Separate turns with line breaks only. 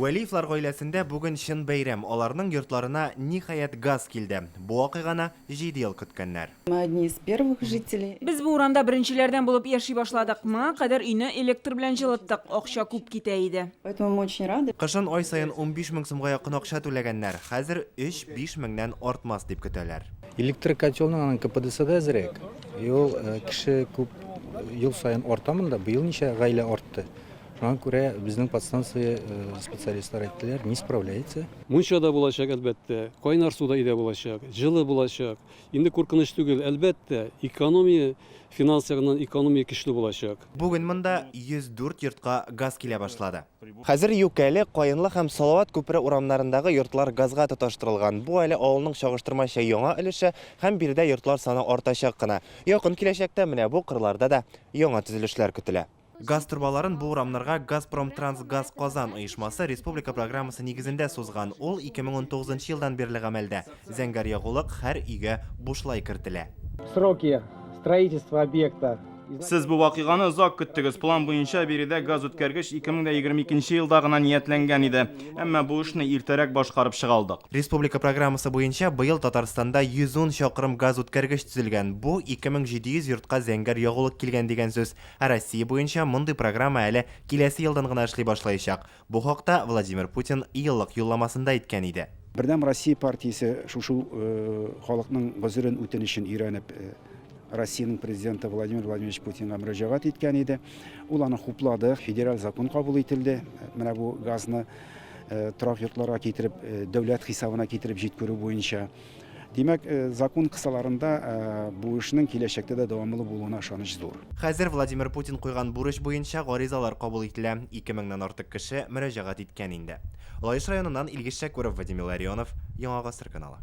Вәлиевлар гаиләсендә бүген чын бәйрәм, аларның йортларына, ниһаять, газ килде. Бу вакыйганы җиде ел көткәннәр.
Мы одни из первых жителей.
Без бу урамда беренчеләрдән булып яши башладык. Моңа кадәр өйне электр белән җылыттык, акча күп китә иде.
Поэтому мы очень рады.
Кышын ай саен 15 мең сумга якын акча түләгәннәр, хәзер өч-биш меңнән артмас дип көтәләр.
Электрокотелның аның КПДсы да әзрәк. И ул кеше күп ел саен арта монда, быел ничә гаилә артты. Шуңа күрә безнең подстанция специалистлар әйттеләр, не справляется.
Мунча да булачак, әлбәттә, кайнар су да өйдә булачак, җылы булачак. Инде куркыныч түгел, әлбәттә, экономия, финанс ягыннан экономия көчле булачак.
Бүген монда 104 йортка газ килә башлады. Хәзер Юкәле, Каенлы һәм Салават күпере урамнарындагы йортлар газга тоташтырылган. Бу әле авылның чагыштырмача яңа өлеше һәм биредә йортлар саны артачак кына. Якын киләчәктә менә бу кырларда да яңа төзелешләр көтелә. Газ торбаларын бу урамнарга Газпромтрансгаз Казан оешмасы республика программасы нигезендә сузган, ул 2019 елдан бирле гамәлдә. Зәңгәр ягулык һәр өйгә бушлай кертелә.
Сроки строительства объекта.
Сез бу вакыйганы озак көттегез. План буенча биредә газ үткәргеч 2022 елда гына ниятләнгән иде. Әмма бу эшне иртәрәк башкарып чыга алдык.
Республика программасы буенча быел Татарстанда 110 чакрым газ үткәргеч төзелгән. Бу 2700 йортка зәңгәр ягулык килгән дигән сүз. Ә Россия буенча мондый программа әле киләсе елдан гына эшли башлаячак. Бу хакта Владимир Путин еллык юлламасында әйткән иде.
Бердәм Россия партиясе шушы халыкның гозерен, үтенечен өйрәнеп, Россиянең Президенты Владимир Владимирович Путинга мөрәҗәгать иткән иде. Ул аны хуплады, федераль закон кабул ителде. Менә бу газны торак йортларга китереп, дәүләт хисабына китереп җиткерү буенча. Димәк, закон кысаларында бу эшнең киләчәктә дә дәвамлы булуына ышаныч зур.
Хәзер Владимир Путин куйган бурыч буенча гаризалар кабул ителә. 2 меңнән артык кеше мөрәҗәгать иткән инде. Лаеш районыннан Илгиз Шәкүров, Вадим Илларионов, Яңа Гасыр каналы.